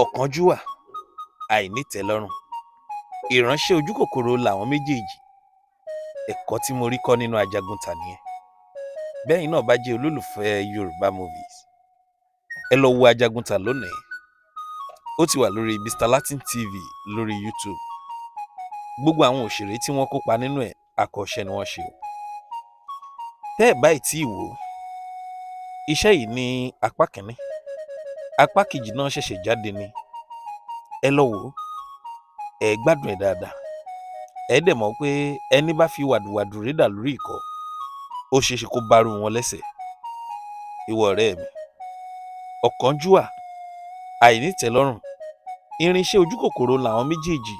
Ọ̀kánjúwà, àìnítẹ́lọ́rùn, ìránṣẹ́ ojúkòkòrò làwọn méjèèjì. Ẹ̀kọ́ tí mo rí kọ́ nínú Ajagunta nìyẹn. Bẹ́ẹ̀ náà bá jẹ́ olólùfẹ́ Yorùbá movies, ẹ lọ wo Ajagunta lónìí. Ó ti wà lórí Mr Latin TV lórí YouTube. Gbogbo àwọn òṣèré tí wọ́n kópa nínú ẹ̀, akọ́ṣẹ́ ni wọ́n ṣe o. Tẹ́ ẹ̀ báyìí tí ì wò ó, iṣẹ́ yìí ní apá kìíní, apá kejì náà ṣẹ̀ṣẹ̀ jáde ni. Ẹ lọ wò ó, ẹ gbádùn ẹ̀ dáadáa. Ẹ dẹ̀ mọ̀ pé ẹni bá fi wàdùwàdù rédà lórí ìkọ́, ó ṣeé ṣe kó bárù wọn lẹ́sẹ̀. Ìwọ ọ̀rẹ́ mi, ọ̀kánjúwà, àìnítẹ́lọ́rùn, irinṣẹ́ ojúkòkòrò làwọn méjèèjì.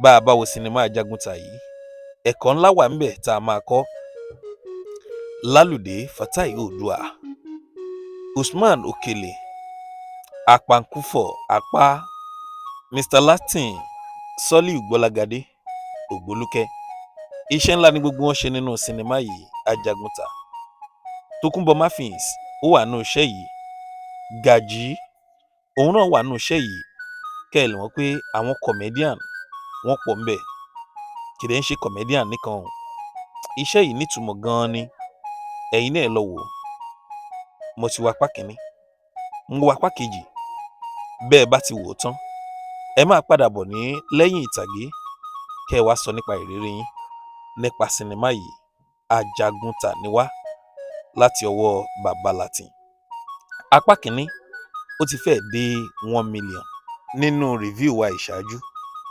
Bá a bá wo sinimá Ajagunta yìí, ẹ̀kọ́ ńlá wà ńbẹ̀ tá a máa kọ́. Lálùdé Fatai Oòduà, Usman Okele, Apankúfọ̀ Apá, Mr Latin, Soliu Gbọ́lágadé Ògbólúkẹ́, iṣẹ́ ńlá ni gbogbo wọn ṣe nínú sinimá yìí, Ajagunta. Tókunbọ̀ Martins, ó wà nínú iṣẹ́ yìí. Gàjí, òun náà wà nínú iṣẹ́ yìí. Kẹ́ ẹ lè mọ̀ pé àwọn comedian wọ́n pọ̀ ńbẹ̀, kì í dẹ̀ ń ṣe comedian nìkan o. Iṣẹ́ yìí nítumọ̀ gan-an ni. Ẹ̀yin náà ẹ lọ wò ó. Mo ti wo apá kìíní, mo wo apá kejì. Bẹ́ẹ̀ bá ti wò ó tán, ẹ máa padà bọ̀ ní lẹ́yìn ìtàgé, kẹ́ ẹ wá sọ nípa ìrírí yín nípa sinimá yìí, Ajagunta ni wá, láti ọwọ́ Baba Latin. Apá kìíní, ó ti fẹ́ẹ̀ dé 1 million. Nínú review wa ìṣáájú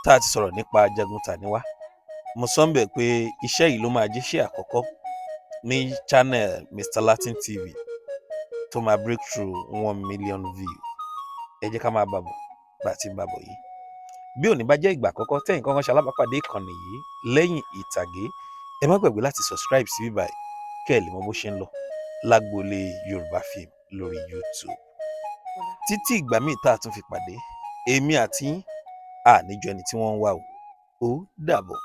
tá a ti sọ̀rọ̀ nípa Ajagunta ni wá, mo sọ ń bẹ̀ pé iṣẹ́ yìí ló máa jẹ́ iṣẹ́ àkọ́kọ́ ní channel Mr Latin TV tó máa break through 1 million view. Ẹ jẹ́ ká máa bá bọ̀ bá a ti ń bá bọ̀ yìí. Bí òní bá jẹ́ ìgbà àkọ́kọ́ tẹ́yin kankan ṣe alábàápàdé ìkànnì yìí lẹ́yìn ìtàgé, ẹ má gbàgbé láti subscribe sí bíbáyìí, kẹ́ ẹ lè mọ bó ṣe ń lọ lágboolé Yorùbá film lórí YouTube. Títí ìgbà míì tá a tún fi pàdé, èmi àti yín, àníjọ ẹni tí wọ́n ń wá o. Ó dàbọ̀.